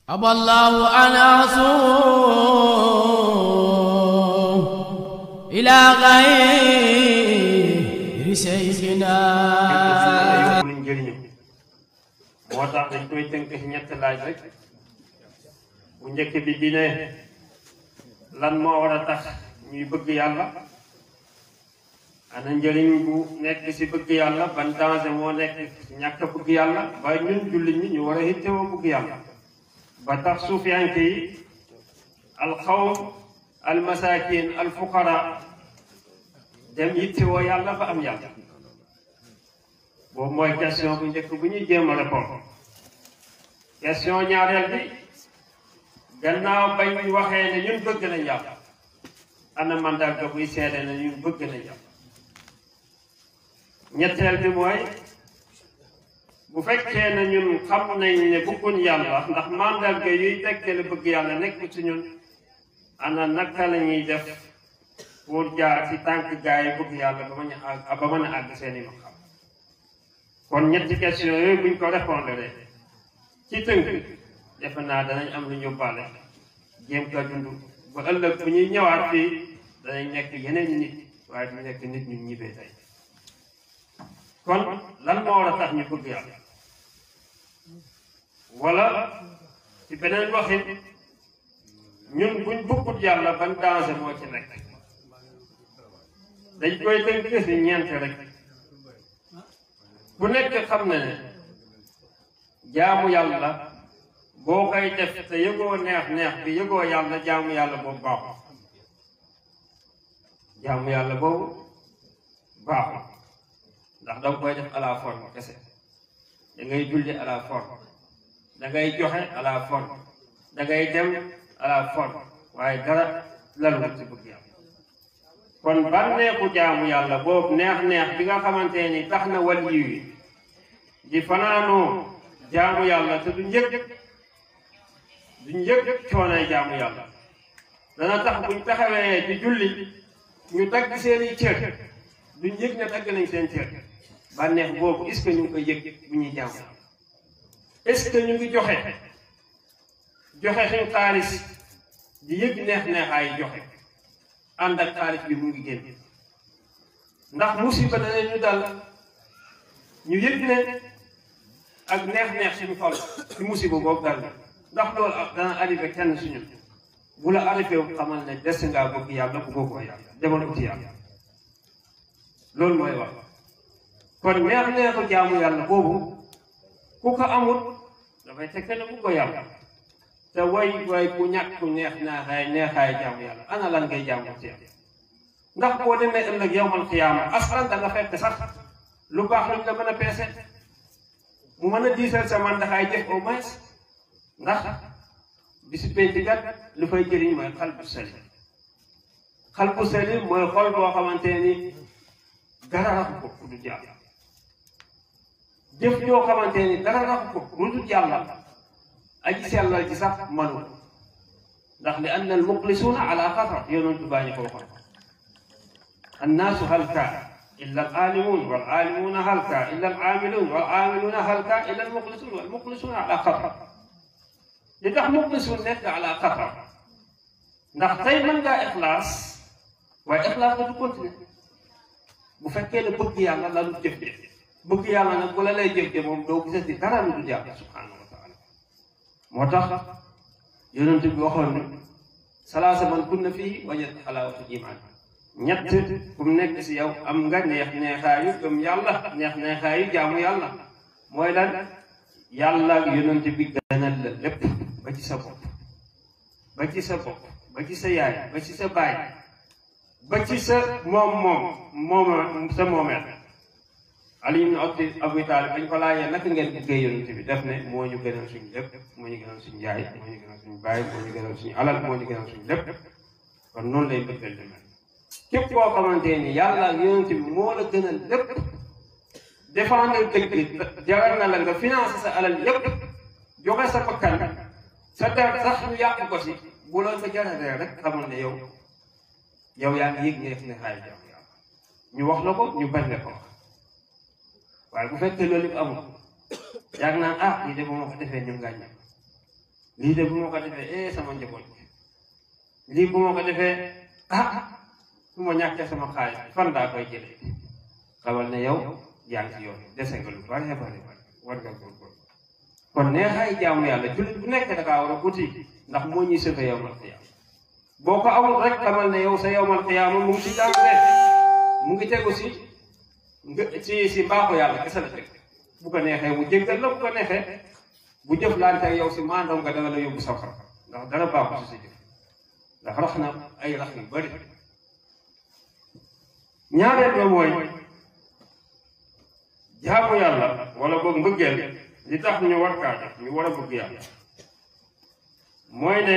أبى الله أن أصوم إلى غير شيخنا. moo tax dañ koy tënk ci ñetti laaj rek bu njëkk bi di ne lan moo war a tax ñuy bëgg yàlla, ana njëriñ bu nekk ci bëgg yàlla, ban danger moo nekk ci ñàkk a bëgg yàlla ba ñun jullit ñi ñu war a hittewoo bëgg yàlla. ba tax suufiyanke yi alxawm almasakin alfuqara dem yittewoo yàlla ba am yàlla. boobu mooy question bu njëkk bu ñuy jéem a répondre. question ñaareel bi gannaaw bañ waxee ne ñun bëgg nañ yàlla, ana mandarga buy seede ne ñun bëgg nañ yàlla. ñetteel bi mooy bu fekkee ne ñun xam nañ ne bëgguñ yàlla, ndax mandarga yuy tegtale bëgg yàlla nekk ci ñun, ana naka la ñuy def pour jaar ci tànk gaa yi bëgg yàlla ba mën a àgg seeni maqaam. kon ñetti question yooyu buñ ko répondre ci tënk defe naa danañ am lu ñu bàlle jéem ko dund ba ëllëg bu ñuy ñëwaat fii danañ nekk yeneen nit waaye du nekk nit ñu ñibbee tey. kon lan moo war a tax ñu bëgg yàlla, wala ci beneen waxin ñun buñ bëggut yàlla ban danger moo ci nekk. dañ koy tënk ci ñeent rek. ku nekk xam na ne jaamu yàlla boo koy def te yëgoo neex-neex bi, yëgoo yàlla, jaamu yàlla boobu baaxul. jaamu yàlla boobu baaxul ndax danga koy def à la forme kese. da ngay julli à la forme, da ngay joxe à la forme, da ngay dem à la forme, waaye dara lalu ci bëgg yàlla. kon bànneexu jaamu yàlla boobu neex-neex bi nga xamante ni tax na wàll yi di fanaanoo jaamu yàlla te du njëg coonay jaamu yàlla, dana tax buñ taxawee ci julli ñu dagg seeni cër duñ yëg ne dagg nañ seen cër. bànneex boobu est-ce que ñu ngi koy yëg bu ñuy jaamu? est-ce que ñu ngi joxe suñ xaalis di yëg neex-neexaay joxe ànd ak xaalis bi mu ngi génn? ndax musiba dana ñu dal ñu yëg ne ak neex-neex suñu xol ci musiba boobu dal ndax loolu dana arrivé kenn suñu? bu la arrivé wu xamal ne des ngaa bëgg yàlla, bëggoo ko yàlla, demal uti yàlla. loolu mooy wax. kon neex-neexu jaamu yàlla boobu ku ko amul dafay teg ne bëggoo yàlla. te way ku ñàkk neexaay jaamu yàlla, ana lan ngay jaamu ci yàlla? ndax boo demee ëllëg yawmal qiyaama aslan da nga fekk sax lu baax luñ la mën a peese mu mën a diisal sa mandaxaay jëf au moins. ndax bisu penc gat lu fay jëriñ mooy xalbu salim. xalbu salim mooy xol boo xamante ni dara raxu ko ku dul yàlla. jëf joo xamante ni dara raxu ko ku dul yàlla, aji sellal ci sax manu. ndax li anna al muxlisuuna ala xatar, yonentu baa ñu ko waxoon. annaasu halka illa al aalimuun wal aalimuuna halka illa al aamiluun wal aamiluuna halka illa al muxlisuun wal muxlisuuna ala xatar. li tax muxlisuun nekk ala xatar ndax tey mën ngaa ixlaas waaye ixlaas nga du continuer bu fekkee ne bëgg yàlla la lu jëf de. bëgg yàlla nag bu la lay jëf de moom doo gisati dara lu dul yàlla subhaanahu wa taala. moo tax yonent bi waxoon ne salaasa man kunna fii wajada xalaawata iman. ñett ku mu nekk si yow am nga neex-neexaayu gëm yàlla, neex-neexaayu jaamu yàlla. mooy lan? yàlla ak yonent bi gënal la lépp, ba ci sa bopp, ba ci sa bopp, ba ci sa yaay, ba ci sa baay, ba ci sa sa moomeel. Ali ibn Abi Talib bañ ko laajee naka ngeen bëggee yonent bi, def ne moo ñu gënal suñu lépp, moo ñu gënal suñu yaay, moo ñu gënal suñu baay, moo ñu gënal suñu alal, moo ñu gënal suñu lépp. kon noonu lay bëggal demee. képp koo xamante ni yàlla ak yonent bi moo la gënal lépp, défendre dëgg jaral na la nga financé sa alal lépp, joxe sa bakkan, sa der sax ñu yàq ko si, bu la ko jaralee rek xamal ne yow yaa ngi yëg ne xaay jaamu yàlla. ñu wax la ko, ñu bañ la ko wax. waaye bu fekkee loolu yëpp amul yaa ngi naan lii de bu ma ko defee ñu ngàññe lii de bu ma ko defee sama njaboot lii bu ma ko defee su ma ñàkkee sama xaalis fan daa koy jëlee xamal ne yow yaa ngi ci yoon dese nga lu bari war nga góorgóorlu kon neexaay jaamu yàlla jullit bu nekk da kaa war a uti ndax moo ñuy sëfe yawmal qiyaama boo ko amul rek xamal ne yow sa yawmal qiyaama mu ngi ci jaamu mu ngi tegu si mbaaxu yàlla kese la teg bu ko neexee mu jéggal la bu ko neexee bu jëflante ak yow si maandoom nga danga la yóbbu safara ndax dara baaxu si jëf ndax rax na ay rax yu bari ñaareel ba mooy jaamu yàlla wala boog mbëggeel li tax ñu war kaa def ñu war a bëgg yàlla mooy ne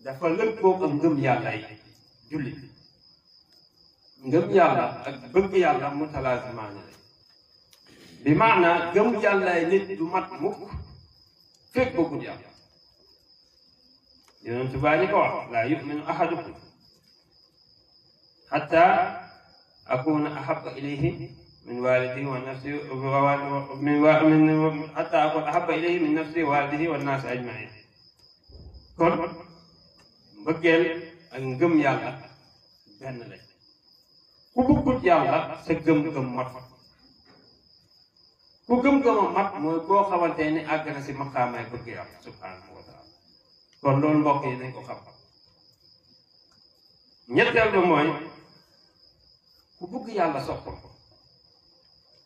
dafa lëkkoo ak ngëm yàlla yi julli ngëm yàlla ak bëgg yàlla mutalaazimaani la bi maana gëm yàlla yi nit du mat mukk fekk bëggul yàlla Yonent baa ñu ko wax laa yuminu ahadukum hatta akuna ahabba ilayhi min walidihi wa nafsihi hatta akuna ahabba ilayhi min nafsihi wa walidihi wa naasi ajmain kon mbëggeel ak ngëm yàlla benn lañ ku bëggut yàlla sa gëm-gëm mat ku gëm-gëmam mat mooy koo xamante ni àgg na si maqaamay bëgg yàlla subhanahu wa taala kon loolu mbokk yi nañ ko xam ñetteel ba mooy ku bëgg yàlla sopp ko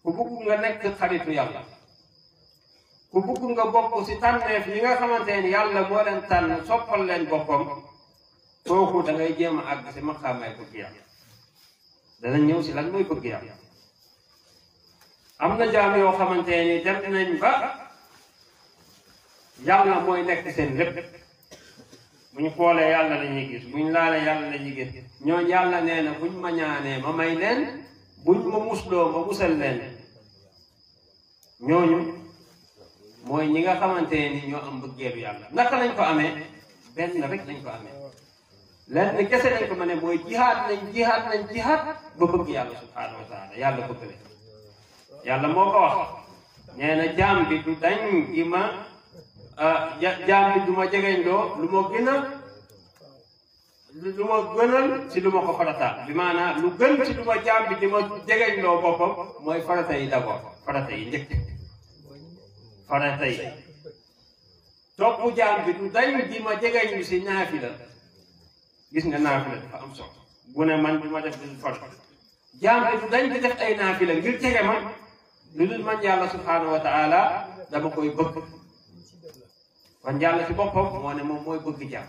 ku bëgg nga nekk xaritu yàlla ku bëgg nga bokk si tànneef yi nga xamante ni yàlla moo leen tànn soppal leen boppam kooku da ngay jéem a àgg si maqaamay bëgg yàlla dana ñëw si lan mooy bëgg yàlla am na jaam yoo xamante ni dem nañ ba yàlla mooy nekk seen lépp bu ñu xoolee yàlla la ñuy gis bu ñu laalee yàlla la ñuy gis ñooñu yàlla nee na buñ ma ñaanee ma may leen buñ ma musloo ma musal leen ñooñu mooy ñi nga xamante ni ñoo am bëggeelu yàlla naka lañ ko amee benn rek lañ ko amee lenn kese lañ ko ma ne mooy jihaad ba bëgg yàlla subhaanahu wa taala yàlla bëgg leen yàlla moo ko wax nee na jaam bi du dañ gi ma jaam bi du ma jegeñ loo lu ma gënal si lu ma ko farataal bi maanaam lu gën si lu ma jaam bi di ma jegeñ loo boppam mooy farata yi d'abord farata yi njëkk farata yi topp jaam bi du dañ di ma jegeñ bi si naafila gis nga naafila dafa am solo bu ne man du ma def du farata jaam bi du dañ di def ay naafila ngir jege ma lu dul man yàlla subhaanahu wa taala dama koy bëgg kon yàlla ci boppam moo ne moom mooy bëgg jaam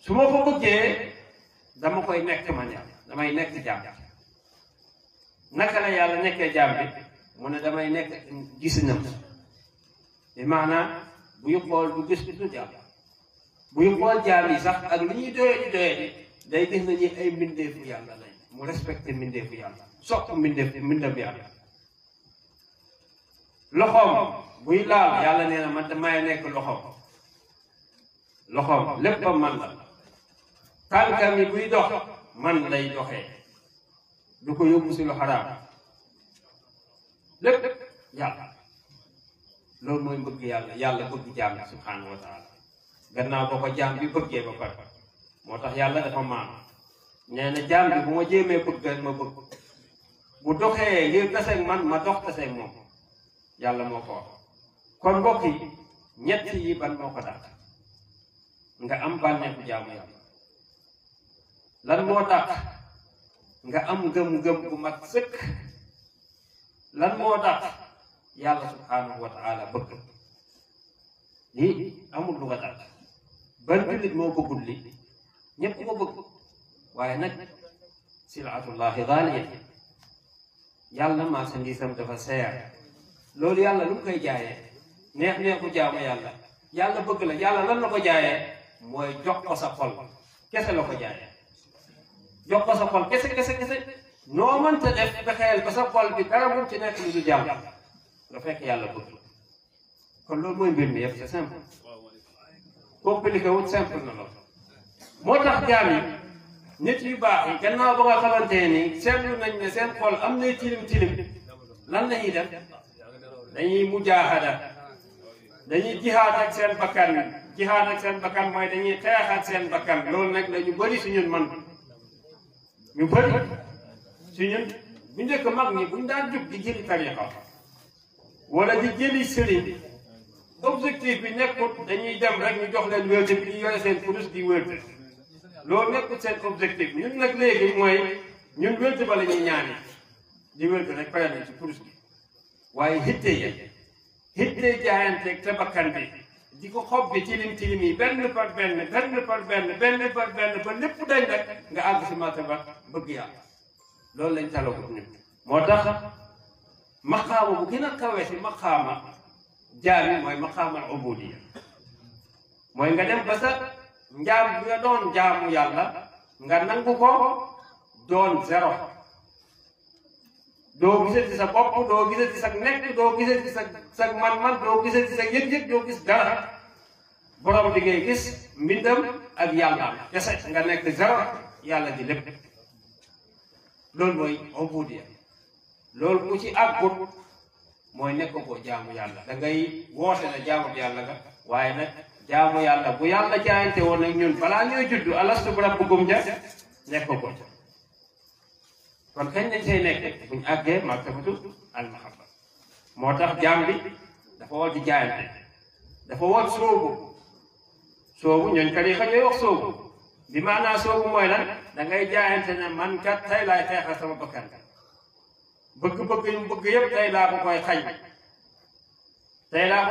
su ma ko bëggee dama koy nekk man yàlla damay nekk jaam naka la yàlla nekkee jaam bi mu ne damay nekk gisinam bi maanaam buy xool du gis du jaam buy xool jaam yi sax ak lu ñuy doyee day gis nañu ay mbindeefu yàlla lañ mu respecté mbindeefu yàlla sopp mbindam yàlla loxoom buy laal yàlla nee na man damay nekk loxoom léppam man la tànkam yi buy dox man lay doxee du ko yóbbu si lu xaraam lépp yàlla loolu mooy bëgg yàlla bëgg jaam bi subhanahu wa taala gannaaw boo ko jaam bi bëggee ba pare moo tax yàlla dafa maam nee na jaam bi bu ma jéemee bëgg ma bëgg bu doxee ngir taseeg man ma dox taseeg moom yàlla moo ko wax kon mbokk yi ñett yi ban moo ko dàq nga am bànneexu jaamu yàlla lan moo dàq nga am ngëm-ngëm bu mat sëkk lan moo dàq yàlla subhanahu wa taala bëgg lii amul lu nga dàq ban jullit moo bëggul li ñëpp ko bëgg waaye nag silaatullahi gaaliya yàlla marchandise dafa seer loolu yàlla lu mu koy jaayee neexu jaamu yàlla yàlla bëgg la yàlla lan la ko jaayee mooy jox ko sa xol kese la ko jaayee jox ko sa xol kese noo mënta def fexeel ba sa xol bi dara mun ci nekk lu du jaam nga fekk yàlla bëgg la kon loolu mooy mbir mi yëpp c'est simple compliqué wut simple na loolu moo tax jaam yi nit yu baax yi gannaaw ba nga xamante ni seetlu nañ ne seen xol am nay tilim lan la ñuy def dañuy mujaahada dañuy jihaad ak seen bakkan jihaad ak seen bakkan mooy dañuy xeex ak seen bakkan loolu nag la ñu bëri si ñun man ñu bëri si ñun bu njëkk mag ñi buñ daan jug di jëli tariqa wala di jëli sëriñ objectif bi nekkut dañuy dem rek ñu jox leen wérde bi ñu yore seen kurus di wérde loolu nekkut seen objectif ñun nag léegi mooy ñun wérde ba la ñuy ñaani di wérde rek pare nañ ci kurus bi waaye hitte jaayanteeg te bakkan bi di ko xob bi tilim tilim yi benn par benn ba lépp dañ rek nga àgg si martaba bëgg yàlla loolu lañ talagut ñun moo tax maqaama bu gën a kawe si maqaama jaami mooy maqaamal ubudiya mooy nga dem ba sa njaam bi nga doon jaamu yàlla nga nangu ko doon zéro doo gisati sa bopp doo gisati sa nekk doo gisati sa man-man doo gisati sa yëg-yëg doo gis dara borom di ngay gis mbindam ak yàlla kese nga nekk zéro yàlla di lépp loolu mooy ubudiya loolu ku ci àggut mooy nekk ko jaamu yàlla da ngay woote na jaamu yàlla nga waaye nag jaamu yàlla bu yàlla jaayante woon nag ñun balaa ñooy juddu alastu bi rabbukum ja nekk ko kon kañ lañ say nekk buñ àggee martabatu al mahabba moo tax jaam bi dafa war di jaayante dafa war soobu ñooñ tariixa ñooy wax soobu bi maanaa soobu mooy lan da ngay jaayante ne man kat tey laay xeexal sama bakkan bëgg-bëgg yu bëgg yëpp tey laa ko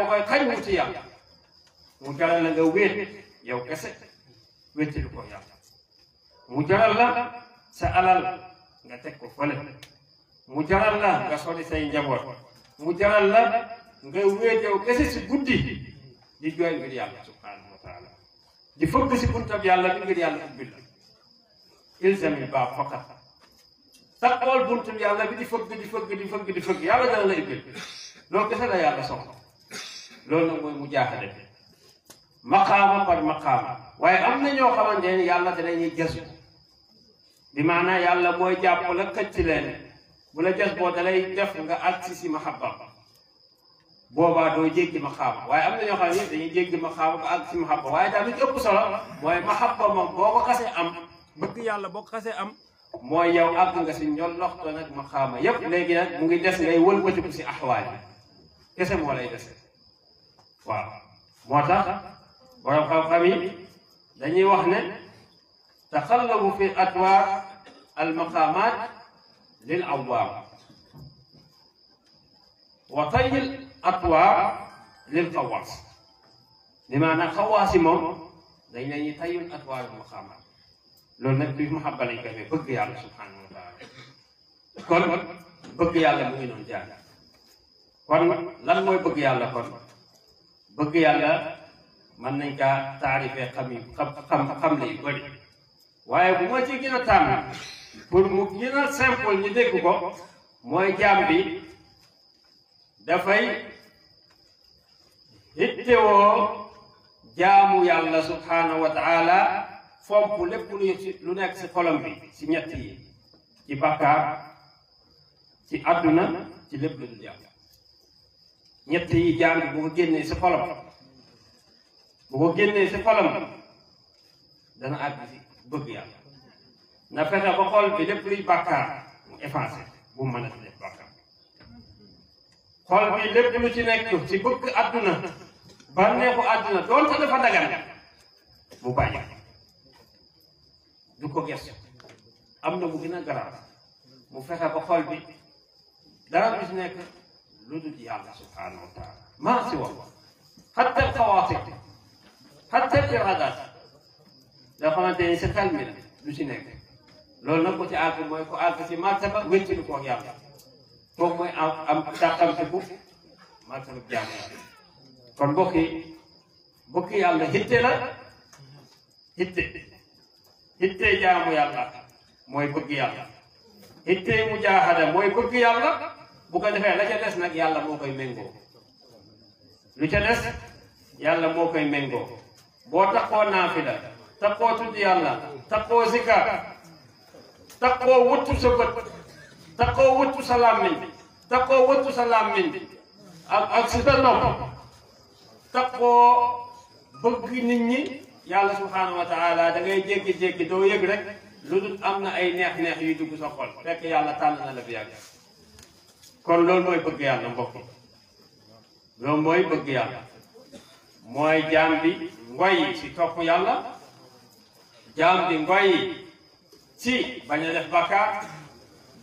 koy xañ wuti yàlla mu jaral la nga wéet yow kese wéeti lu ko yàlla mu jaral la sa alal nga teg ko fële mu jaral la nga soli say njaboot mu jaral la nga wéet yow kese si guddi di jooy ngir yàlla subhanahu wa taala di fëgg si buntab yàlla bi ngir yàlla ubbil la ilzamil baab faqat taxawal buntum yàlla bi di fëgg yàlla dana la ubbil loolu kese la yàlla soxla loolu nag mooy mujaahada bi maqaama par maqaama waaye am na ñoo xamante ne yàlla da dañuy jasu bi maanaam yàlla mooy jàpp la këcc leen bu la jas boo dalay def nga agsi si mahabba boobaa doo jéggi maqaama waaye am na ñoo xam ne dañuy jéggi maqaama ba àgg si mahabba waaye daal li ci ëpp solo mooy mahabba moom boo ko xasee am bëgg yàlla boo ko xasee am mooy yow àgg nga si ñol loxto nag maqaama yépp léegi nag mu ngi des ngay wëlbatiku si axwaal yi kese moo lay dese waaw moo tax borom xam-xam yi dañuy wax ne taxallabu fi atwaar al maqaamaat lil awaam wa tayil atwaar lil xawaas bi maanaam xawaas yi moom dañ ne ñuy tayul atwaar al maqaamaat loolu nag bi mahabba lañ koy bëgg yàlla subhanahu wa taala kon bëgg yàlla mu ngi noonu jaar kon lan mooy bëgg yàlla kon bëgg yàlla mën nañ kaa taarifee xam la yu bëri waaye bu ma ci gën a tànn pour mu gën a simple ñu dégg ko mooy jaam bi dafay ittewoo jaamu yàlla subhanahu wa taala fomp lépp lu nekk si xolam bi si ñett yi ci bakkaar ci àdduna ci lépp lu dul yàlla ñett yi jaam bi bu ko génnee si xolam dana àgg si bëgg yàlla na fexe ba xol bi lépp luy bàkkaar mu effacé bu mu mën a def bàkkaar xol bi lépp lu ci nekk ci bëgg àdduna bànneexu àdduna doonte dafa dagan mu bàyyi du ko gëstu am na mu gën a garaaw mu fexe ba xol bi dara du ci nekk lu dul yàlla subhanahu wa taala maa si wax xatta xawaasit xatta iradaat loo xamante ni si xel mi la du ci nekk loolu nag ko ci àgg mooy ko àgg si martaba wécc lu ko yàlla kooku mooy am tàqamte bu martaba jaamu yàlla kon bokki yàlla hitte la hitte jaamu yàlla mooy bëgg yàlla hitte mujaahada mooy bëgg yàlla bu ko defee la ca des nag yàlla moo koy méngoo lu ca des yàlla moo koy méngoo boo taxoo naafila taxoo tudd yàlla taxoo zikar taxoo wëttu sa bët taxoo wëttu sa làmmiñ taxoo wëttu sa làmmiñ ak si sa nopp takkoo bëgg nit ñi yàlla subhanahu wa taala da ngay jékki-jékki doo yëg rek lu dul am na ay neex-neex yuy dugg sa xol fekk yàlla tànn na la fi yàgg kon loolu mooy bëgg yàlla mbokk loolu mooy bëgg yàlla mooy jaam bi ngoy si topp yàlla jaam bi ngoy ci bañ a def bakkaar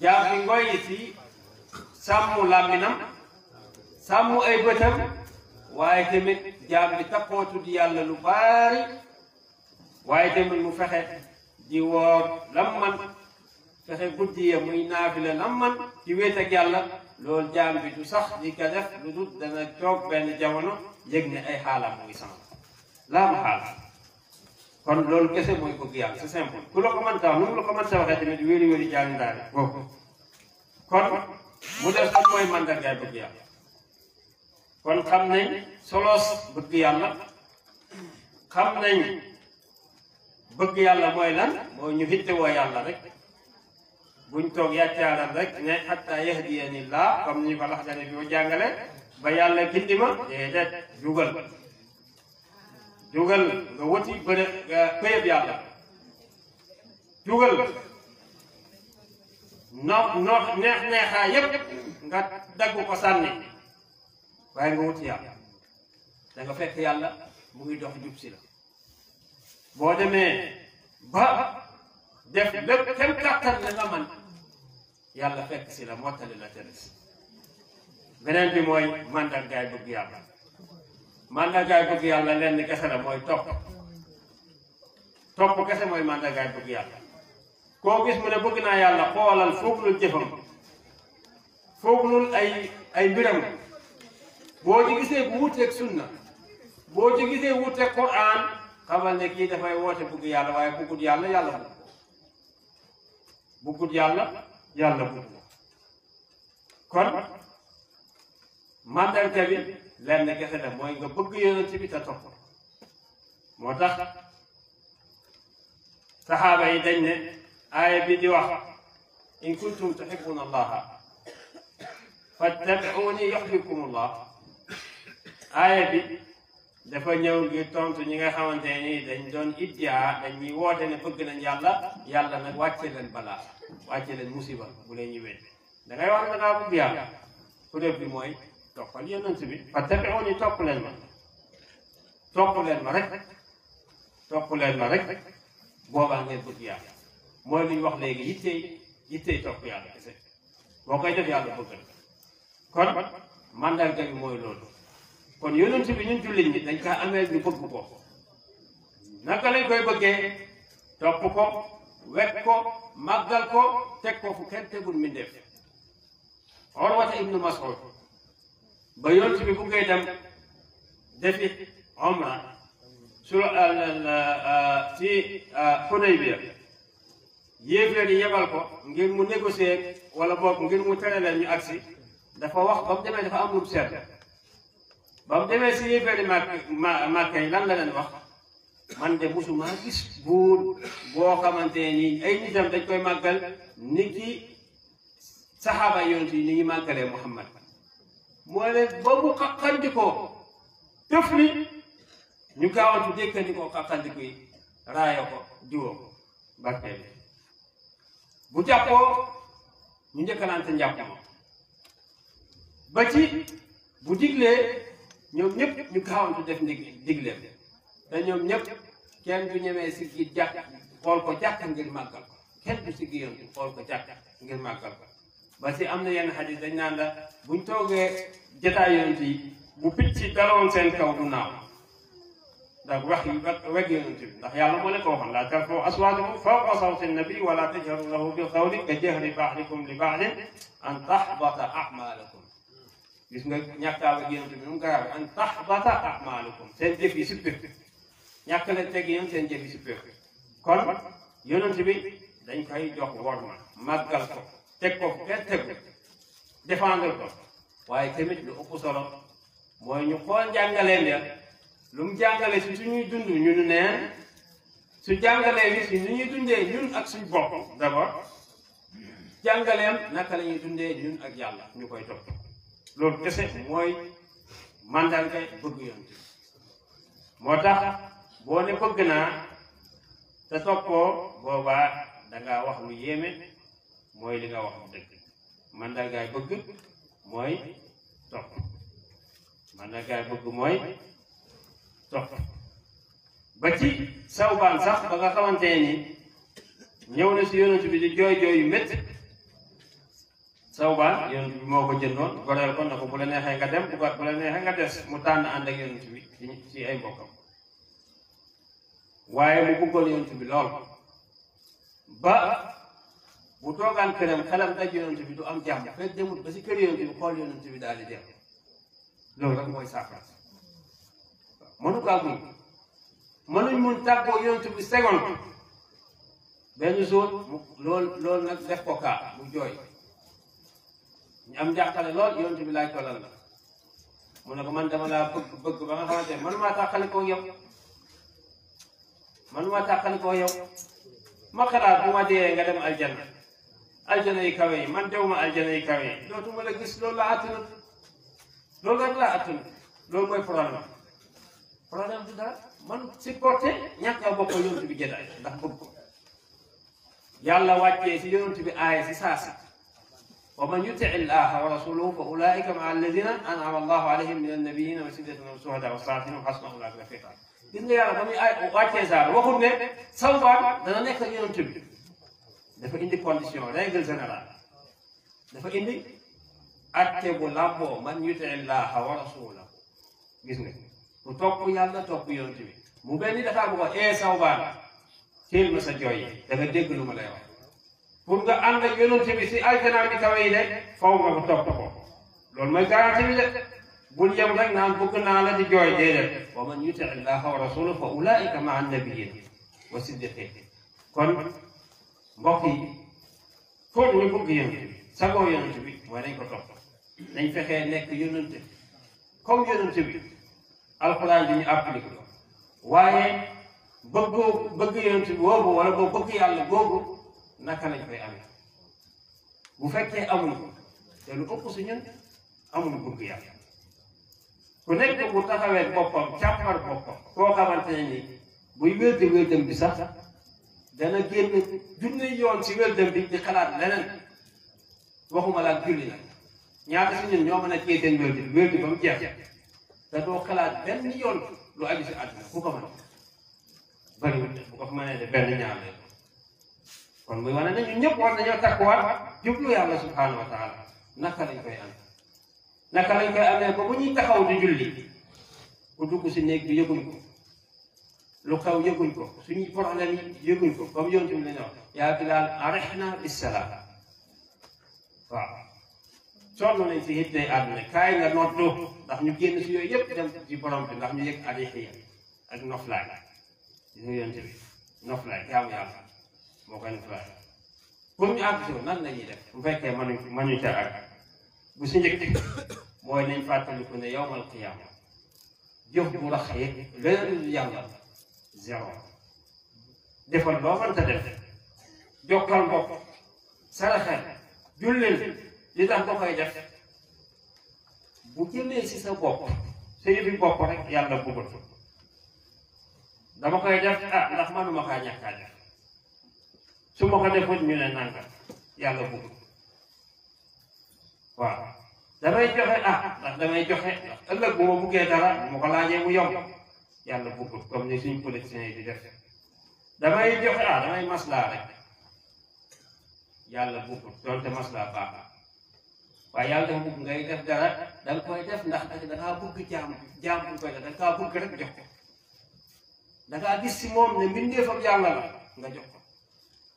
jaam bi ngoy ci sàmm làmminam sàmm ay bëtam waaye tamit jaam bi takkoo tudd yàlla lu baari waaye tamit mu fexe di woor lam man fexe guddi ya muy naafila lam man ci wéet ak yàlla loolu jaam bi du sax di ko def lu dul dana toog benn jamono yëg ne ay xaalam mu ngi sama laa ma xaal kon loolu kese mooy bëgg yàlla c'est simple ku la ko mën tax nu mu la ko mën ta waxee tamit wéri wéri jaani ndaari boobu kon mu def kon mooy mandargaay bëgg yàlla kon xam nañ solos bëgg yàlla xam nañ bëgg yàlla mooy lan mooy ñu hittewoo yàlla rek buñ toog yàccaaral rek ne hatta yahdiyanillah comme ni ko lax dane bi ma jàngale ba yàlla gindi ma déedéet jugal nga wuti pëyëb yàlla jugal neexaa yépp nga daggu ko sànni waaye nga wuti yàlla da nga fekk yàlla mu ngi dox jub si la boo demee ba def lépp kenn kàttan la nga man yàlla fekk si la mottali la teres beneen bi mooy mandargaay bëgg yàlla mandargaay bëgg yàlla lenn kese la mooy topp kese mooy mandargaay bëgg yàlla koo gis mu ne bëgg naa yàlla xoolal fooglul jëfam fooglul ay mbiram boo ci gisee bu wuteeg sunna boo ci gisee wuteeg Qur'an xamal ne kii dafay woote bëgg yàlla waaye bëggut yàlla yàlla bëggut yàlla yàlla bëgg kon mandarga bi lenn kese la mooy nga bëgg yonent bi te topp moo tax saxaaba yi dañ ne aaya bi di wax in kuntum tuhibbuna allaha fattabi'uni yuhbibkum allah aaya bi dafa ñëw ngir tontu ñi nga xamante ni dañ doon iddia dañuy woote ne bëgg nañ yàlla yàlla nag wàcce leen balaa wàcce leen musiba bu leen ñëwee da ngay wax da ngaa bëgg yàlla ku def bi mooy toppal yonent bi fattabi'uni topp leen ma rek boobaa ngeen bëgg yàlla mooy li ñu wax léegi yittey topp yàlla kese boo koy def yàlla bëgg la kon mandarga bi mooy loolu kon yonent bi ñun jullit ñi dañ kaa amee ñu bëgg ko naka lañ koy bëggee topp ko wekk ko màggal ko teg ko fu kenn tegul mbindeef Urwata ibnu Mas'ud ba yonent bi buggee dem defi umra su ci Hudaybiya yéeféer yi yebal ko ngir mu négocier wala boog ngir mu tere leen ñu agsi dafa wax ba mu demee dafa am lu mu seet ba mu demee si yéeféeri Màkka yi lan la leen wax man de musuma gis buur boo xamante ni ay nitam dañ koy màggal ni ki saxaaba yonent yi ni ngi màggalee Muhammad moo leen ba mu xaqandikoo tëf li ñu gaawantu dékkandikoo xaqandiku yi raaya ko diwoo ko barkeel bu jàppoo ñu njëkkalante njàpp ma ba ci bu diglee ñoom ñëpp ñu gaawantu def digleem te ñoom ñëpp kenn du ñemee siggi jàkk xool ko jàkk ngir màggal ko kenn du siggi yoon xool ko jàkk ngir màggal ko ba si am na yenn xadis dañ naan la buñ toogee jotaay yonent yi bu picc daloon seen kaw du naaw ndax wax yi weg yonent bi ndax yàlla moo leen ko waxoon laa tarfa'u aswaatakum fawqa sawti nabi wala tajharu lahu bil qawli ka jahri ba'dikum li ba'din an tahbata a'malukum gis nga ñàkkaaw ak yonent bi nu mu garaaw an tahbata a'malukum seen jëf yi suppir ñàkk leen teg yéen seen jëf yi suppir kon yonent bi dañ koy jox worma màggal ko teg ko kenn tegu défendre ko waaye tamit lu ëpp solo mooy ñu xool njàngaleem ya lu mu jàngale si suñuy dund ñunu neen su jàngalee bi si nu ñuy dundee ñun ak suñ bopp d'abord jàngaleem naka la ñuy dundee ñun ak yàlla ñu koy topp loolu kese mooy mandarga bëgg yonent bi moo tax boo ne bëgg naa te toppoo boobaa dangaa wax lu yéeme mooy li nga wax bu dëgg mandargaay bëgg mooy topp mandargaay bëgg mooy topp ba ci Sawbaan sax ba nga xamante ni ñëw na si yonent bi di jooy jooy yu métti Sawbaan yonent bi moo ko jëndoon goreel ko na ko bu la neexee nga dem bu la neexee nga des mu tànn ànd ak yonent bi ci ay mbokkam waaye mu bëggoon yonent bi lool ba bu toogaan këram xelam daj yonent bi du am jàmm fekk demut ba si kër yonent bi xool yonent bi daal di dem loolu rek mooy saafara mënu kaa muñ mënuñ mun tàggoo yonent bi seconde benn jour mu loolu nag def ko kaa mu jooy ñu am njàqale lool yonent bi laaj ko lan la mu ne ko man dama laa bëgg ba nga xamante ne mënumaa tàqali koo yow mënumaa tàqali koo yow ma xalaat bu ma dee nga dem aljana yi kawe yi man dew ma aljana yi kawe yi dootuma la gis loolu la attanut loolu rek laa attanut loolu mooy problème du dara man supporté ñàkk a bokk yonent bi jëdaay ndax bëgg ko yàlla wàccee si yonent bi aaya si saasi wa man yuti illaha wa rasulahu fa ulaika maa alladina an'ama allahu alayhim min annabiyina wa siddiqina wa shuhada wa salihina wa hasuna ulaika rafiqa gis nga yàlla ba muy wàccee saar waxul ne Sawbaan dana nekk ak yonent bi dafa indi condition règle générale dafa indi atte bu làmboo man yuti illaha wa rasulahu gis nga ku topp yàlla topp yonent bi mu benn dafa bëgg a Sawbaan teel ma sa jooy da nga dégg lu ma lay wax pour nga ànd ak yonent bi si aljana bi kawe yi de faw nga ko topp ko loolu mooy garanti bi de bul yem rek naan bëgg naa la di jooy déedéet wa man yuti illaha wa rasulahu fa ulaika maa annabiyyin wa siddiqin kon mbokk yi pour ñu bëgg yonent bi sagoo yonent bi mooy nañ ko topp nañ fexee nekk yonent comme yonent bi alxuraan bi ñu appliqué ko waaye bëgg yonent bi boobu wala boo bëgg yàlla boobu naka lañ koy amee bu fekkee amul ko te lu ëpp si ñun amul bëgg yàlla ku nekk bu taxawee boppam càppar boppam koo xamante ne ni buy wérdi wérdam bi sax dana génn junne yoon si wérdam bi di xalaat leneen waxuma laa julli nag ñaata si ñun ñoo mën a cee seen wérdi ba mu jeex te doo xalaat benn yoon lu aju si àdduna ku ko mën bariwul bu ko mënee de benn ñaar leen kon muy wane ne ñun ñëpp war nañoo takkuwaat jublu yàlla subhanahu wa taala naka lañ koy amee naka lañ koy amee ba bu ñuy taxaw di julli ku dugg si néeg bi yëguñ ko lu xew yëguñ ko suñuy problème yi yëguñ ko comme yonent bi la ñu wax yaa Bilaal arihna bis-salaat waaw sonn nañ si it day àdduna kaay nga noddu ndax ñu génn si yooyu yëpp dem ci borom bi ndax ñu yëg arixiya ak noflaay gis nga yonent bi noflaay jaamu yàlla moo koy noflaay pour ñu àgg si nan la ñuy def bu fekkee mënuñ ca àgg bu si njëkk mooy nañ fàttaliku ne yawmal qiyaama jëf bu rax yeeg leneen lu yàlla zéro defal loo mënta def jokkal mbokk saraxel jullil li tax nga koy def bu jëlee si sa bopp sa yëfi bopp rek yàlla bëggul dama koy def ndax manuma kaa ñàkkaa def su ma ko defut ñu ne nanga yàlla bëggul waaw damay joxe ndax damay joxe ndax ëllëg bu ma buggee dara bu ma ko laajee mu yomb yàlla bëggul comme ni suñ politiciens yi di def damay joxe damay maslaa rek yàlla bëggul doonte maslaa baax waaye yàlla dafa bëgg ngay def dara da nga koy def ndax dangaa bëgg jaam bu koy def da nga kaa bëgg rek jox ko da ngaa gis si moom ne mbindeefam yàlla la nga jox ko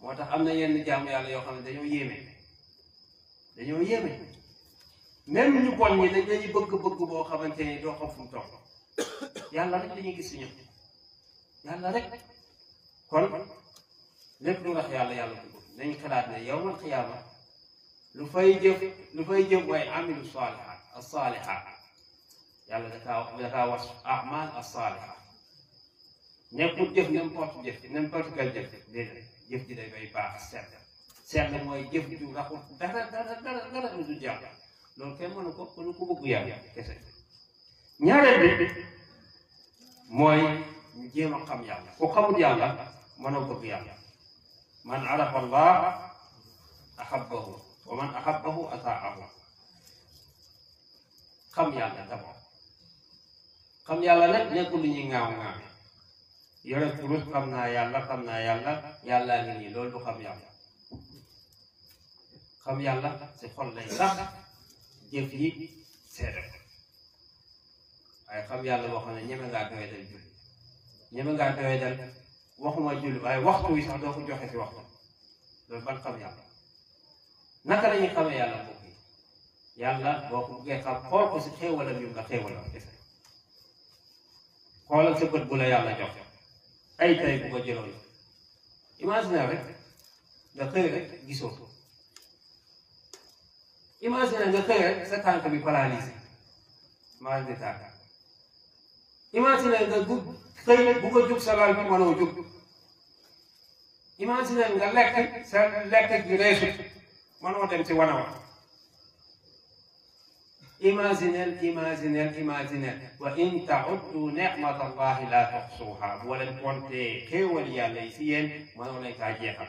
moo tax am na yenn jaam yàlla yoo xam ne dañoo yéeme même ñu bon ñi dañ lañuy bëgg-bëgg boo xamante ni doo xam fu mu toll yàlla rek dañuy gis si ñoom yàlla rek kon lépp lu wax yàlla bëgg nañ xalaat ne yawmal qiyaama lu fay jëf waaye amilu saalihaat as-saalihaat yàlla dakaa was amal as-saalihaat nekkul jëf n'importe quel jëf déedéet jëf ji day bay baax seet mooy jëf ju raxul dara lu du jàpp loolu kenn mënu ko bëgg yàlla kese ñaareel bi mooy ñu jéem a xam yàlla ku xamul yàlla mënoo bëgg yàlla man arafa allah ahabbahu wa man ahabbahu ataahu xam yàlla d'abord xam yàlla nag nekkul lu ñuy ŋaaw ŋaaw yore kurus xam naa yàlla yàllaa ngi nii loolu du xam yàlla xam yàlla si xol lay sax jëf yi seede waaye xam yàlla boo xam ne ñeme ngaa doy dal julli ñeme ngaa doy dal waxuma julli waaye waxtu wi sax doo ko joxe si waxtu loolu ban xam yàlla naka la ñuy xamee yàlla mbokk yi yàlla boo ko buggee xam xool ko si xéewalam yu nga xéewalam kese xoolal sa bët bu la yàlla jox ay tay bu ko jëloon imagine rek nga xëy rek gisoo ko imagine nga xëy rek sa tànk bi paralysé maa ngi tànk imagine nga xëy bu ko jug sa lal bi mënoo jug imagine nga lekk sa lekk gi reesut mënoo dem ci wana wa imaginel wa in ta'uddu ni'mata allahi la tuhsuha boo leen compté xéewal yàlla yi si yéen mënoo leen kaa jeexal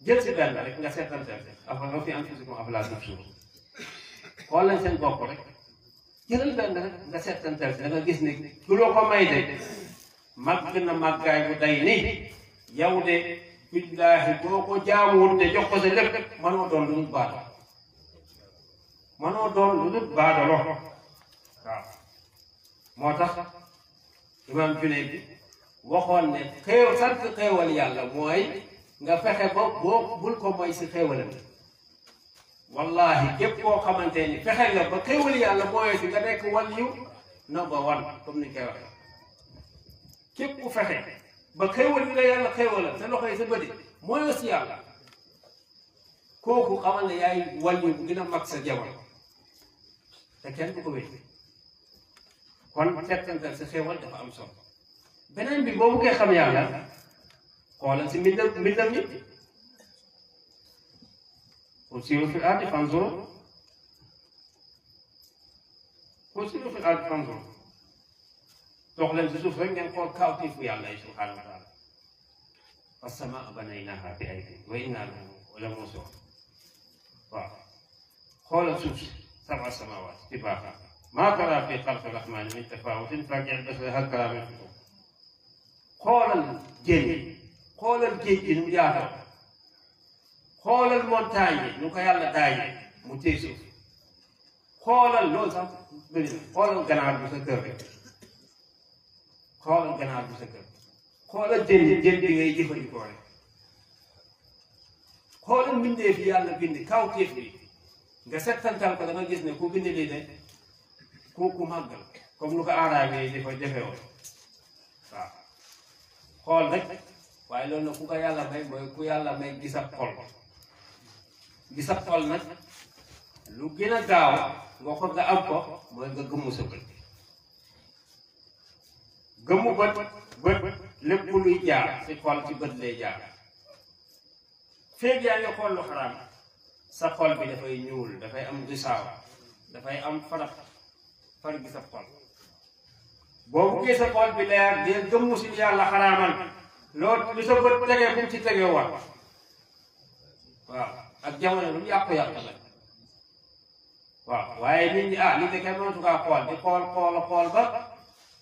jël si benn rek nga seetantel afa fi anfusikum afalaa tubsiruun xool leen seen bopp rek jëlal benn rek nga seetantel si da nga gis ni ku loo ko may de màgg na màggaay bu day ni yow de billaahi boo ko jaamuwul de jox ko sa lépp mënoo doon lu ñu baado mënoo doon lu dul baadolo waaw moo tax imam Junayd bi waxoon ne sant xéewal yàlla mooy nga fexe ba boo bul ko moy si xéewalam wallahi képp koo xamante ni fexe nga ba xéewal yàlla mooy si nga nekk waliyu number one comme ni koy waxee képp ku fexe ba xéewal bi la yàlla xéewalal sa loxo yi sa bëdi mooy si yàlla kooku xamal ne yaay waliyu bu gën a mag sa jamono te kenn du ko wéy kon settantal sa xéewal dafa am solo beneen bi boo buggee xam yàlla xoolal si mbindam ñi qul siiru fil ardi fanzuru dox leen si suuf rek ngeen xool kawtéefu yàlla yi subhaanahu wa taala was-samaa banaynaahaa bi aydin wa innaa lamuusi'uun waaw xoolal suuf si sab'a samaawaat tibaaqan maa taraa fii xalqi rahmaani min tafaawutin farji' al-basara hal taraa min futuur xoolal géej gi nu mu yaatoo xoolal montagne yi nu ko yàlla daajee mu téye suuf xoolal loolu sax bëri na xoolal ganaar bu sa kër rek xoolal ganaar bu sa kër xoolal jën bi ngay jëfandikoo rek xoolal mbindeef yi yàlla bind kawteef bi nga settantal ko da nga gis ne ku bind lii de ku màggal comme nu ko aaraab yi dafa jafewoon waaw xool rek waaye loolu nag ku ko yàlla may mooy ku yàlla may gis ab xol nag lu gën a gaaw nga ko nga am ko mooy nga gëmmu sa bët gëmmu bët lépp luy jaar si xol ci bët lay jaar feeg yaa ngi xool lu xaraam sa xol bi dafay ñuul dafay am gisaaw dafay am far gi sa xol boo buggee sa xol bi leer dee gëmmu si yàlla xaraamal loolu li sa bët tegee bu mu ci tegee war waaw ak jamono lu mu yàqu-yàqu la waaw waaye nit ñi lii de kenn mënatu kaa xool di xool ba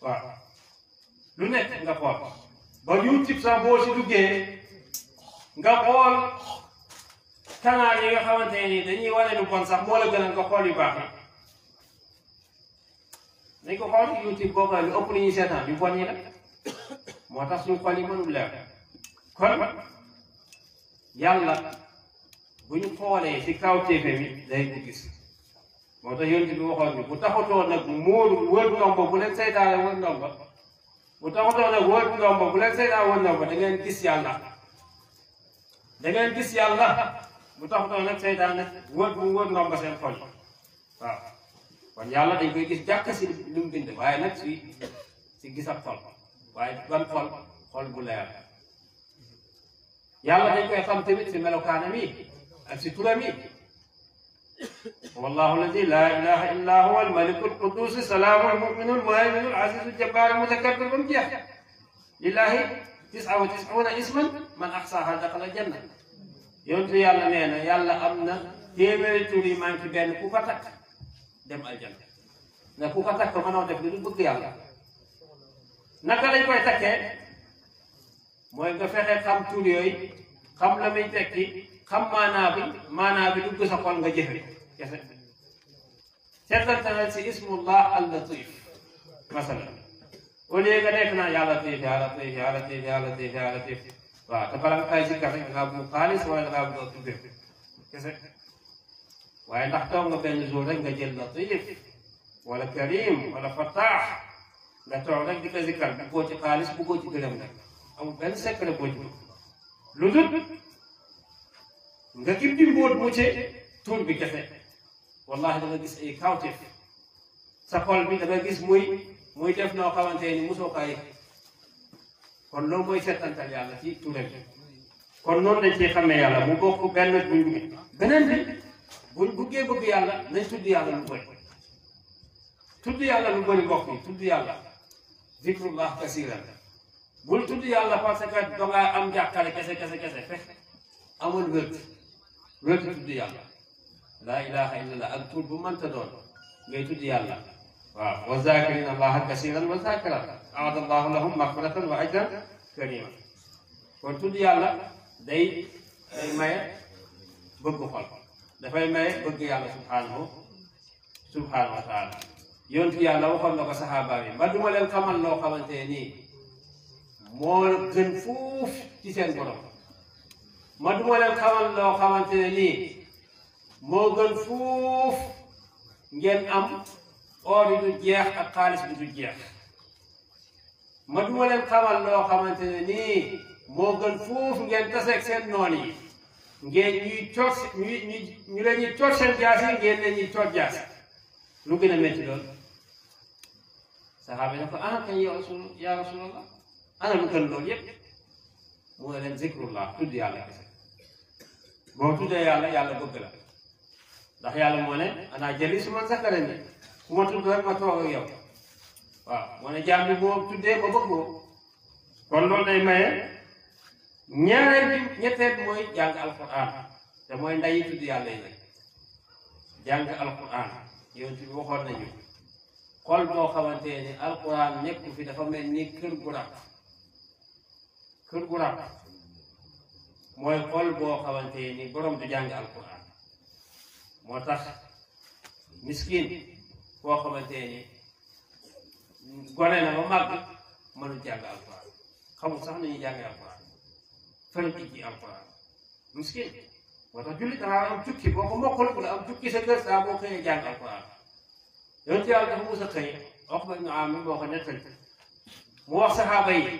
waaw lu nekk nga xool ba YouTube sax boo si duggee nga xool canal yi nga xamante ni dañuy wane lu bon sax moo la gën a nga xool yu baax nañ ko xool YouTube boo xam ne lu ëpp li ñuy seetaan yu bon yi la moo tax suñu xol yi mënul leer kon yàlla bu ñu xoolee si kaw téefe mi day ko gis moo tax yonent bi waxoon ni bu taxutoo nag wër ndombo bu leen seytaane wër ndombo bu taxutoo nag wër ndombo bu leen seytaane wër ndombo da ngeen gis yàlla bu taxutoo nag seytaane wër ndombo seen xol waaw kon yàlla dañ koy gis jàkk si lu mu bind waaye nag si gis ab xol waaye ban xol bu leer yàlla dañ koy xam tamit si melokaanam yi ak si turam yi wallahu alladi la ilaha illa huwa almaliku alquddus salaamu almuminu almuhayminu alazizu aljabbaru almutakabbir ba mu jeex lillahi 99 isman man ahsaha daxala janna yontu yàlla nee na yàlla am na téeméeri tur yi manqué benn ku ko takk dem aljanna ne ku ko takk mënoo def li du bëgg yàlla naka lañ koy takkee mooy nga fexe xam tur yooyu xam la muy tekki xam maanaa bi dugg sa xol nga jëfe kese seetantal si ismullah al latif masalan au lieu nga nekk naa yàlla tiif yàlla tiif yàlla tiif yàlla tiif yàlla tiif waaw te bala nga kay sikkar rek dangaa bëgg xaalis wala dangaa bëgg a tuddee kese waaye ndax toog nga benn jour rek nga jël latif wala karim wala fataax nga toog rek di ko sikkar buggoo ci xaalis buggoo ci gërëm rek amul benn secret boo ci lu dul nga kib di mbóot mu ci tur bi kese wallahi da nga gis ay kawteef sa xol bi da nga gis muy def noo xamante ni mosoo kaa yëg kon loolu mooy settantal yàlla ci turam kon noonu lañ ciy xamee yàlla mu bokk benn buñ beneen bi buñ buggee bëgg yàlla nañ tudd yàlla lu bëri tudd yàlla lu bëri mbokk yi tudd yàlla zikrullah kasiran bul tudd yàlla parce que dangaa am jàkkale kese fekk amul wér tudd yàlla laa ilaha illallah ak tur bu mënta doon ngay tudd yàlla waaw wa zakirina allaha kasiran wa zakirat aada allahu lahum magfiratan wa ajran karima kon tudd yàlla day maye bëgg xol dafay maye bëgg yàlla subhanahu wa taala yontu yàlla waxoon na ko saxaaba yi ba duma leen xamal loo xamante nii moo gën fuuf ci seen borom ma duma leen xamal loo xamante ne nii moo gën fuuf ngeen am or yi du jeex ak xaalis bi du jeex ma duma leen xamal loo xamante ne nii moo gën fuuf ngeen taseeg seen noon yi ngeen ñu leen ñuy coot seen jaas yi ngeen leen ñuy coot jaas lu gën a métti loolu saxaaba yi ne ko ah kañ yaa rasulallah ana lu gën loolu yépp mooy leen zikrullah tudd yàlla kese boo tuddee yàlla bëgg la ndax yàlla moo ne ana jëli su man zakarani ku ma tudd rek ma toog ak yow waaw moo ne jaam bi boo tuddee ma bëgg boo kon loolu day maye ñetteel bi mooy jàng alquran te mooy ndayi tudd yàlla yi nag jàng alquran yonent bi waxoon nañu xol boo xamante ni alquran nekku fi dafa mel ni kër gu rab mooy xol boo xamante ni borom du jàng alquran moo tax miskin boo xamante ni gone na ba màgg mënul jàng alquran xamul sax nañuy jàng alquran fële ci alquran miskin moo tax jullit dangaa am jukki boo ko mokkul la am jukki sa kër saa boo xëyee jàng alquran yonent yàlla dafa mus a xëy wax ba ñu am mi moo ko nettali mu wax saxaaba yi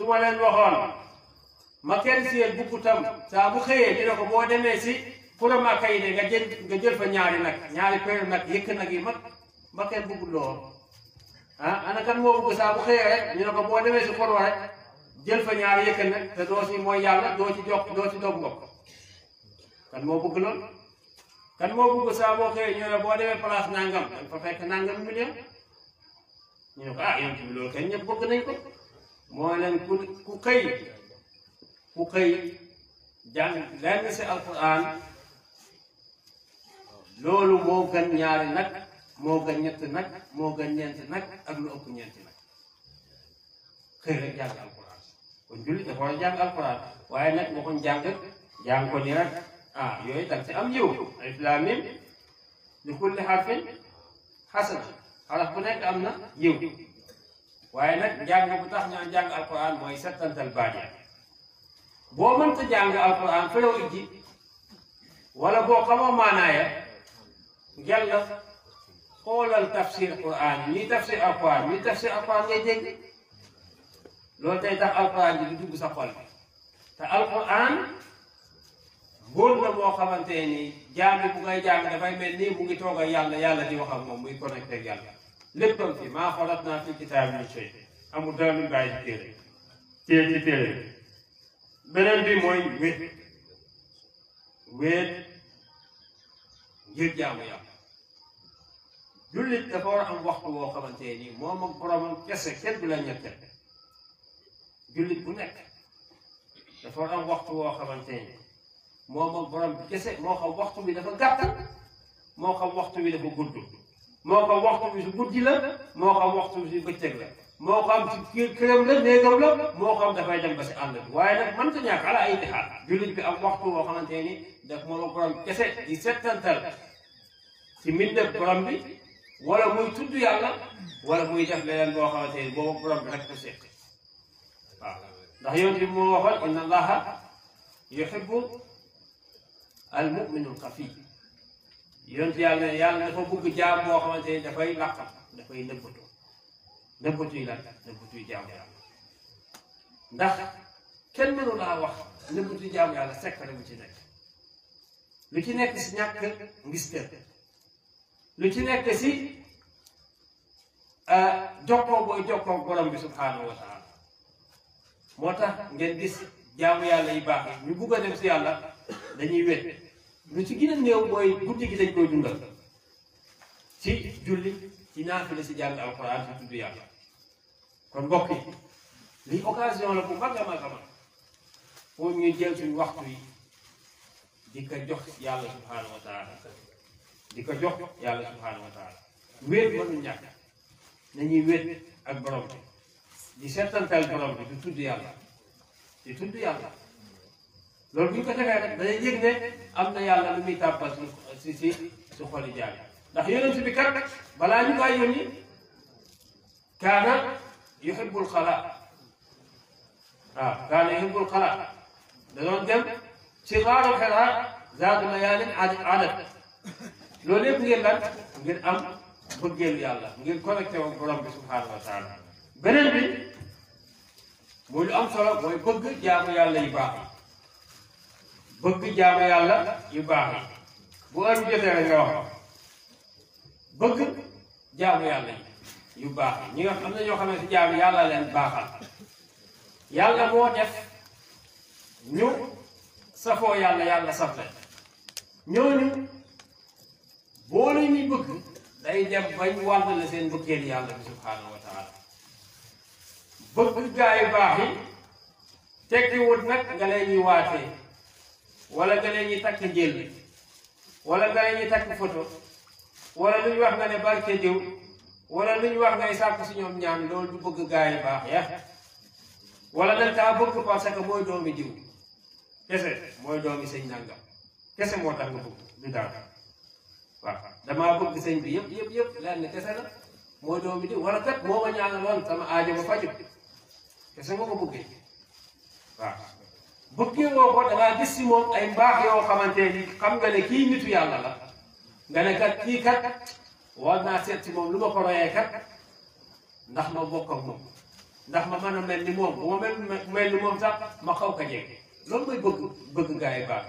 su ma leen waxoon ma kenn si yéen bukkutam saa bu xëyee dina ko boo demee si pour ma kay de nga jël fa ñaari paire nag yëkk nag yi ma kenn buggul lool ana kan moo bugg saa bu xëyee rek ñu ne ko boo demee si xorwa rek jël fa ñaari yëkk nag te doo si mooy yàlla doo ci dog mbokk kan moo bugg lool kan moo bugg saa boo xëyee ñu ne boo demee place nangam danga fa fekk nangam million ñu ne ko yonent bi loolu kenn ñëpp bëgg nañ ko moo leen ku xëy jàng lenn si alquran loolu moo gën ñaari nag moo gën ñetti nag moo gën ñeenti nag ak lu ëpp ñeenti nag xëy rek jàng alquran kon jullit dafa war a jàng alquran waaye nag waxuñ jàng ko ni rek yooyu danga si am yiw alif laam miim li kulli harfin hasana xaraf bu nekk am na yiw waaye nag jàng bu tax ñaan jàng alquran mooy settantal baat ya boo mënta jàng alquran felew ijji wala boo xamoo maanaaya ngel la xoolal tafsir quran ñii tafsir alquran ngay dégg loolu day tax alquran ji di dugg sa xol bi te alquran góor la boo xamante ni jaam bi bu ngay jàng dafay mel nii mu ngi toog ak yàlla di wax ak moom muy connecté ak yàlla léppam fi maa xolat naa fi kitaab min shay amul dara lu bàyyi ci téere beneen bi mooy wéet ngir jaamu yàlla jullit dafa war a am waxtu woo xamante ni moom ak boromam kese kenn du la ñetteel jullit bu nekk dafa war a am waxtu woo xamante ni moom ak borom bi kese moo xam waxtu bi dafa gàtt moo xam waxtu bi dafa gudd moo xam waxtu bi su guddi la moo xam waxtu bi su bëccëg la moo xam ci këram la néegam la moo xam dafay dem ba si àll bi waaye nag mënta ñàkk ala ay xaal jullit bi am waxtu woo xamante ni daf moom ak borom kese di settantal ci mbindéef borom bi wala muy tudd yàlla wala muy def leneen boo xamante ni boobu borom bi rek ko seet waaw ndax yonent bi moo waxoon inna allaha yuhibbu al mu'minu al-xafi yonent yàlla ne yàlla dafa bëgg jaam boo xamante ni dafay làqam dafay nëbbatuy lan nëbbatuy jaam yàlla ndax kenn mënu laa wax nëbbatuy jaam yàlla secret bu ci nekk lu ci nekk si ñàkk ngistal lu ci nekk si jokkoo booy jokkoo borom bi subhaanahu wa taala moo tax ngeen gis jaamu yàlla yi baax yi ñu bugg a dem si yàlla dañuy wét lu ci gën a néew mooy guddi gi dañ koy dundal ci julli ci naafila si jàng alquran si tudd yàlla kon mbokk yi lii occasion la bu mag a mag a mag pour ñu jël suñu waxtu yi di ko jox yàlla subhaanahu wa taala di ko jox yàlla subhaanahu wa taala wéet mënul ñàkk nañuy wéet ak borom bi di settantal borom bi di tudd yàlla di tudd yàlla loolu bu ñu ko defee rek dañuy yëg ne am na yàlla lu muy tàbbal si su xoli jaam ndax yonent bi kat balaa ñu koy yónni kaana yuhibbul xalaa waaw kaana yuhibbul xalaa da doon dem ci xaaru Hiraa zaatu layaalin adat loolu yëpp ngeen lan ngir am bëggeelu yàlla ngir connecté wu borom bi subhaanahu wa taala beneen bi muy lu am solo mooy bëgg jaamu yàlla yu baax yi bëgg jaamu yàlla yu baax yi bu heure bi jotee rek nga wax bëgg jaamu yàlla yu baax yi ñi nga xam ne ñoo xam ne si jaamu yàlla leen baaxal yàlla moo def ñu safoo yàlla yàlla saf leen ñooñu boo leen ñuy bëgg day dem bañ wàll la seen bëggeel yàlla bi subhaanahu wa taala bëgg gaa yu baax yi tekkiwut nag nga leen ñuy waatee wala nga leen ñuy takk njël wala nga leen ñuy takk photo wala lu ñu wax nga ne barke diw wala lu ñu wax ngay sàkk si ñoom ñaan loolu du bëgg gaa yu baax ya wala dañ kaa bëgg parce que mooy doomi diw kese mooy doomi sëñ nangam kese moo tax nga bëgg du dara waaw damaa bëgg sëñ bi yëpp lenn kese la mooy doomi diw wala kat moo ma ñaanaloon sama aajo ba faju kese nga ko bëggee waaw bëggee woo ko dangaa gis si moom ay mbaax yoo xamante ni xam nga ne kii nitu yàlla la nga ne kat kii kat war naa seet si moom lu ma ko royee kat ndax ma bokk ak moom ndax ma mën a mel ni moom bu ma mel ni moom sax ma xaw ka jege loolu mooy bëgg gaa yi baax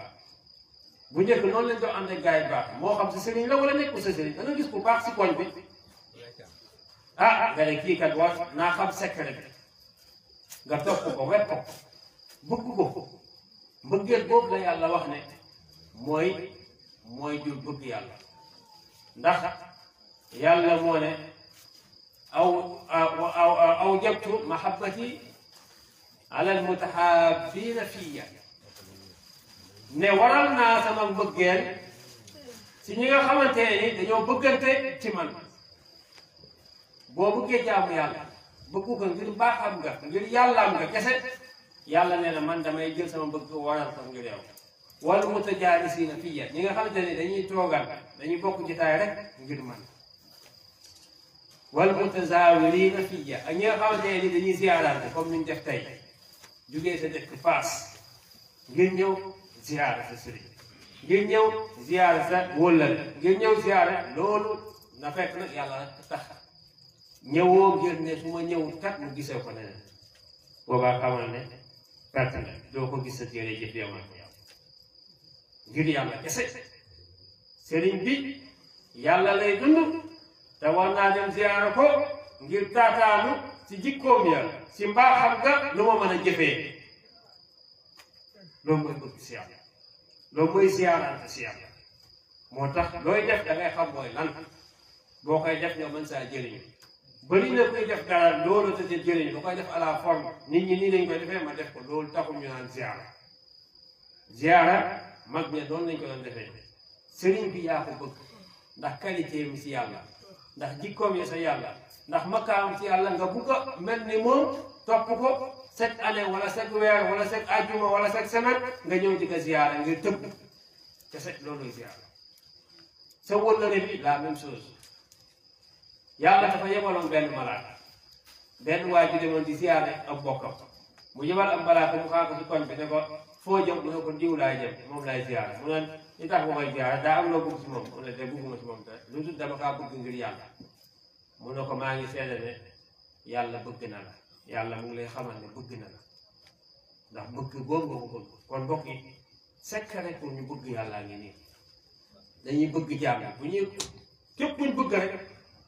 bu njëkk noonu lañ doon ànd ak gaa yi baax moo xam si sëriñ la wala nekkul sa sëriñ da nga gis ku baax si koñ bi nga ne kii kat war naa xam secret bi nga topp ko wet ko bëgg ko mbëggeel boobu la yàlla wax ne mooy jur bëgg yàlla ndax yàlla moo ne aw jabtu mahabbati ala almutahabina fiya ne waral naa sama mbëggeel si ñi nga xamante ni dañoo bëggante ci man boo bëggee jaamu yàlla bëggu ko ngir baaxam nga ngir yàllaam nga kese yàlla nee na man damay jël sama bëgg waral ko ngir yow wal mutajaalisiina fiya ñi nga xamante ne dañuy toogal dañuy bokk jitaay rek ngir man wal mutazaawiriina fiya ak ñi nga xamante ne dañuy ziyaarante comme niñ def tey jugee sa dëkk Faas ngir ñëw ziyaara sa sëriñ ngir ñëw ziyaara sa wóllal ngir ñëw ziyaara loolu na fekk nag yàlla rek tax ñëwoo ngir ne su ma ñëwut kat mu gisee ko neneen boobaa xamal ne perte nga doo ko gis sa téere jëf yow ak yow ngir yàlla kese sëriñ bi yàlla lay dund te war naa dem ziyaara ko ngir taataanu ci jikkoom ya si mbaaxam nga lu ma mën a jëfee loolu mooy bëgg si yàlla loolu mooy ziyaarante si yàlla moo tax looy def da ngay xam mooy lan boo koy def nga mën saa jëriñu bëri na koy def dara loolu te jëriñu ba koy def à la forme nit ñi nii lañ koy defee ma def ko loolu taxul ñu naan ziyaara mag ña doon nañ ko doon defee sëriñ bi yaa ko bëgg ndax qualité mi si yàlla ndax jikkoom yi sa yàlla ndax makkaam si yàlla nga bugg a mel ni moom topp ko chaque année wala chaque weer wala chaque ajjuma wala chaque semaine nga ñëw di ko ziyaara ngir tëbb te looluy ziyaara sa wëllëre bi la même chose yàlla dafa yebaloon benn malaaka benn waay ju demoon di ziyaare ab bokkam mu yebal am malaaka mu xaar ko si koñ bi ne ko foo jëm mu ne ko diw laay jëm moom laay ziyaare mu ne li tax ma koy ziyaare daa am loo bëgg si moom mu ne de bëgguma si moom te lu dul dama kaa bëgg ngir yàlla mu ne ko maa ngi seede ne yàlla bëgg na la yàlla mu ngi lay xamal ne bëgg na la ndax bëgg boobu nga ko bëgg kon mbokk yi secret pour ñu bëgg yàllaa ngi nii dañuy bëgg jàmm bu ñuy képp buñ bëgg rek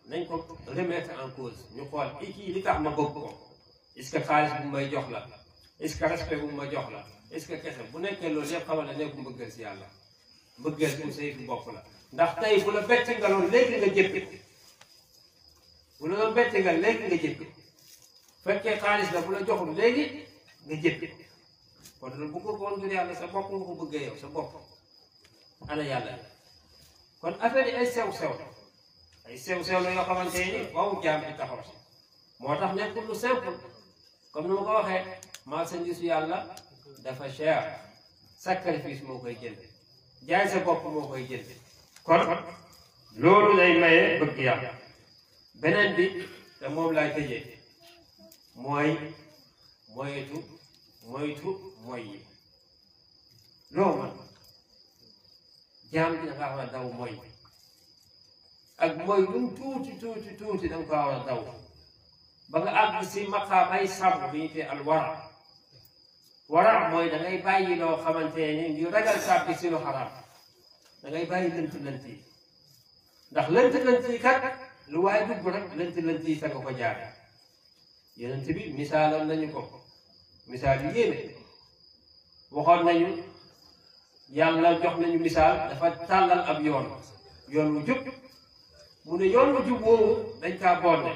nañ ko remettre en cause ñu xool kii li tax ma bëgg ko est-ce que xaalis bu may jox la est-ce que respect bu ma jox la est-ce que kese bu nekkee loolu yëpp xamal ne nekku mbëggeel si yàlla mbëggeel si sa yëfu bopp la ndax tey bu la bett nga loolu léegi nga jëppi bu la doon bett nga léegi nga jëppi fekkee xaalis la bu la joxul léegi nga jëppi kon loolu bu ko woon ngir yàlla sa bopp nga ko bëggee yow sa bopp ana yàlla kon affaire yi ay sew-sew la yoo xamante ni waaw jaam bi taxaw si moo tax nekkul lu simple comme ni ma ko waxee marchandise yàlla dafa cher sacrifice moo koy jënd jaay sa bopp moo koy jënd kon loolu lay maye bëgg yàlla beneen bi te moom laay tëjee mooy moytu mooy yi loo man jaam bi danga war a daw mooy ak mooy lu mu tuuti danga ko war a daw ba nga àgg si maqaamay sàmm bi ñu te al wara mooy da ngay bàyyi loo xamante ni ngi ragal sàbbi si lu xaraam da ngay bàyyi lënt yi ndax lënt yi kat lu waaye dugg rek lënt yi sa nga ko jaare yonent bi misaaloon nañu ko misaal yu yéeme waxoon nañu yàlla jox nañu misaal dafa tàllal ab yoon wu jub mu ne yoon wu jub woowu dañ kaa borne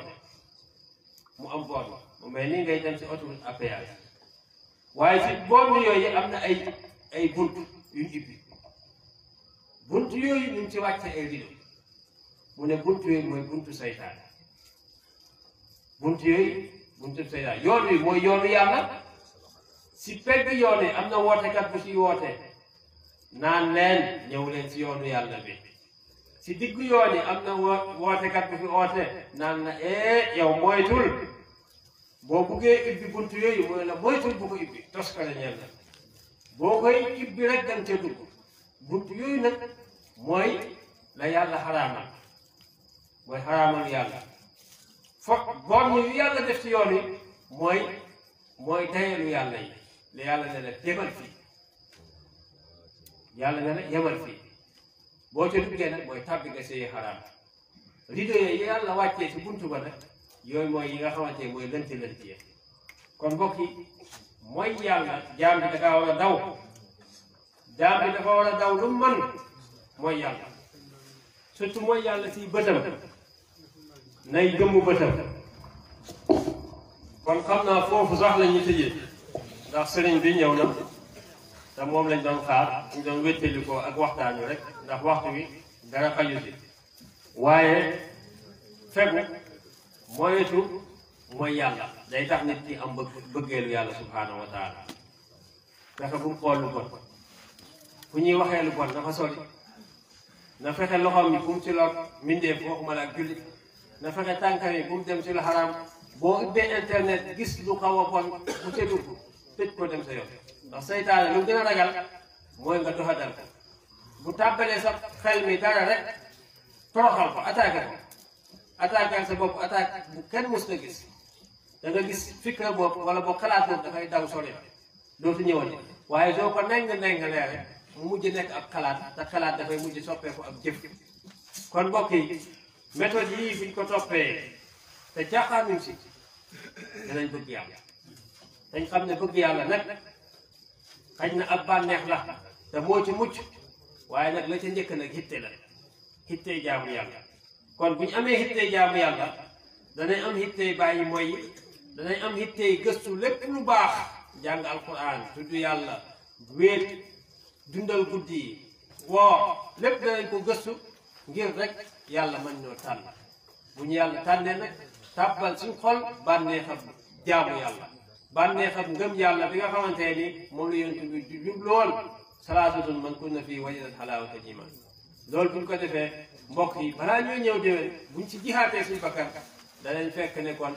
mu am borne mu mel ni ngay dem si autoroute à péage waaye si borne yooyu am na ay bunt yuñ ibbi bunt yooyu ñu ci wàcce ay rido mu ne bunt yooyu mooy buntu saytaan yoon wi mooy yoonu yàlla si pegg yoon yi am na wootekat bu si woote naan leen ñëw leen si yoonu yàlla bi si diggu yoon yi am na wootekat bu fi woote naan na yow moytul boo buggee ibbi bunt yooyu mooy la moytul bu ko ibbi toskale ñeel la boo koy ibbi rek dem ca dugg bunt yooyu nag mooy la yàlla xaraamal mooy xaraamal yàlla foog bon yu yàlla def ci yoon yi mooy dayeelu yàlla yi la yàlla ne la demal fii yàlla ne la yemal fii boo ca duggee nag mooy tàbbi nga see xaraam rido yi yàlla wàccee si buntu ba nag yooyu mooy yi nga xamante ne mooy lënt yi kon mbokk yi mooy yàlla jaam bi dafa war a daw jaam bi dafa war a daw lu man mooy yàlla surtout mooy yàlla si bëtam nay gëmmu bëtam kon xam naa foofu sax la ñuy tëjee ndax sëriñ bi ñëw na te moom lañ doon xaar ñu doon wéttali ko ak waxtaan wi rek ndax waxtu wi dara xaju si waaye fegu moyetu mooy yàlla day tax nit ki am bëggeelu yàlla subhaanahu wa taala fexe bu mu xool lu bon fu ñuy waxee lu bon dafa sori na fexe loxoom yi bu mu ci lor mbindeef waxuma la ak jullit na fexe tànkam yi bu mu dem ci lu xaraam boo ubbee internet gis lu xaw a bon bu ca dugg tëj ko dem sa yoon ndax seytaane lu gën a ragal mooy nga doxadal ko bu tàbbalee sa xel mi dara rek toroxal ko attaqué sa bopp attaque bu kenn mës na gis da nga gis fikra bopp wala boo xalaat boobu dafay daw sole dootu ñëwati waaye doo ko neng leere mu mujj nekk ab xalaat te xalaat dafay mujj soppeeku ab jëf kon mbokk yi méthode yii buñ ko toppee te jaaxaanuñ si danañ bëgg yàlla dañ xam ne bëgg yàlla nag xaj na ab bànneex la te moo ci mucc waaye nag la ca njëkk nag hitte la hitte jaamu yàlla kon bu ñu amee hitte jaamu yàlla danañ am hitte bàyyi mooy danañ am hitte gëstu lépp lu baax jàng alquran tudd yàlla wéet dundal guddi yi woo lépp danañ ko gëstu ngir rek yàlla mën ñoo tànn bu ñu yàlla tànnee nag tàbbal suñ xol bànneexam jaamu yàlla bànneexam ngëm yàlla bi nga xamante ni moom la yonent bi jublu woon salaasatun man kunna fii wajadat xalaawata iman loolu buñ ko defee mbokk yi balaa ñoo ñëw déwén buñ ci jihaatee suñ bakkan danañ fekk ne kon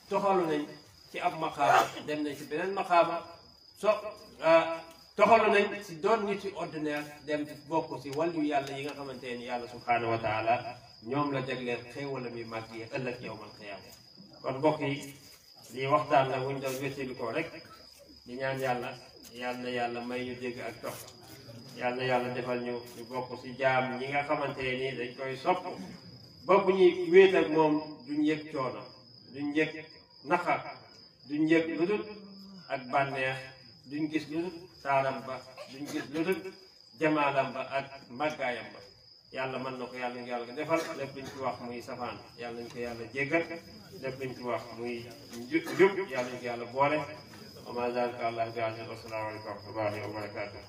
toxalu nañ ci ab maqaama dem nañ ci beneen maqaama toxalu nañ si doon nit ci ordinaire dem ci bokk si wàllu yàlla yi nga xamante ni yàlla subhanahu wa taala ñoom la jagleel xéewalam yi màgg yi ëllëg yawmal qiyaama kon mbokk yi lii waxtaan la wuñ doon wéttali ko rek di ñaan yàlla yal na yàlla may ñu dégg ak topp yal na yàlla defal ñu bokk si jaam ñi nga xamante ni dañ koy sopp ba bu ñuy wéet ak moom duñ yëg coono duñ yëg naqar duñ yëg lu dul ak bànneex duñ gis lu dul taaram ba duñ gis lu dul jamaalam ba ak màggaayam ba yàlla mën na ko yàlla ñu yàlla defal lépp luñ ci wax muy safaan yàlla ñu ko yàlla jéggal lépp luñ ci wax muy jub yàlla ñu ko yàlla boole wa ma zalika allah bi aziz wa salaamu aleykum wa rahmatullahi wa barakatuh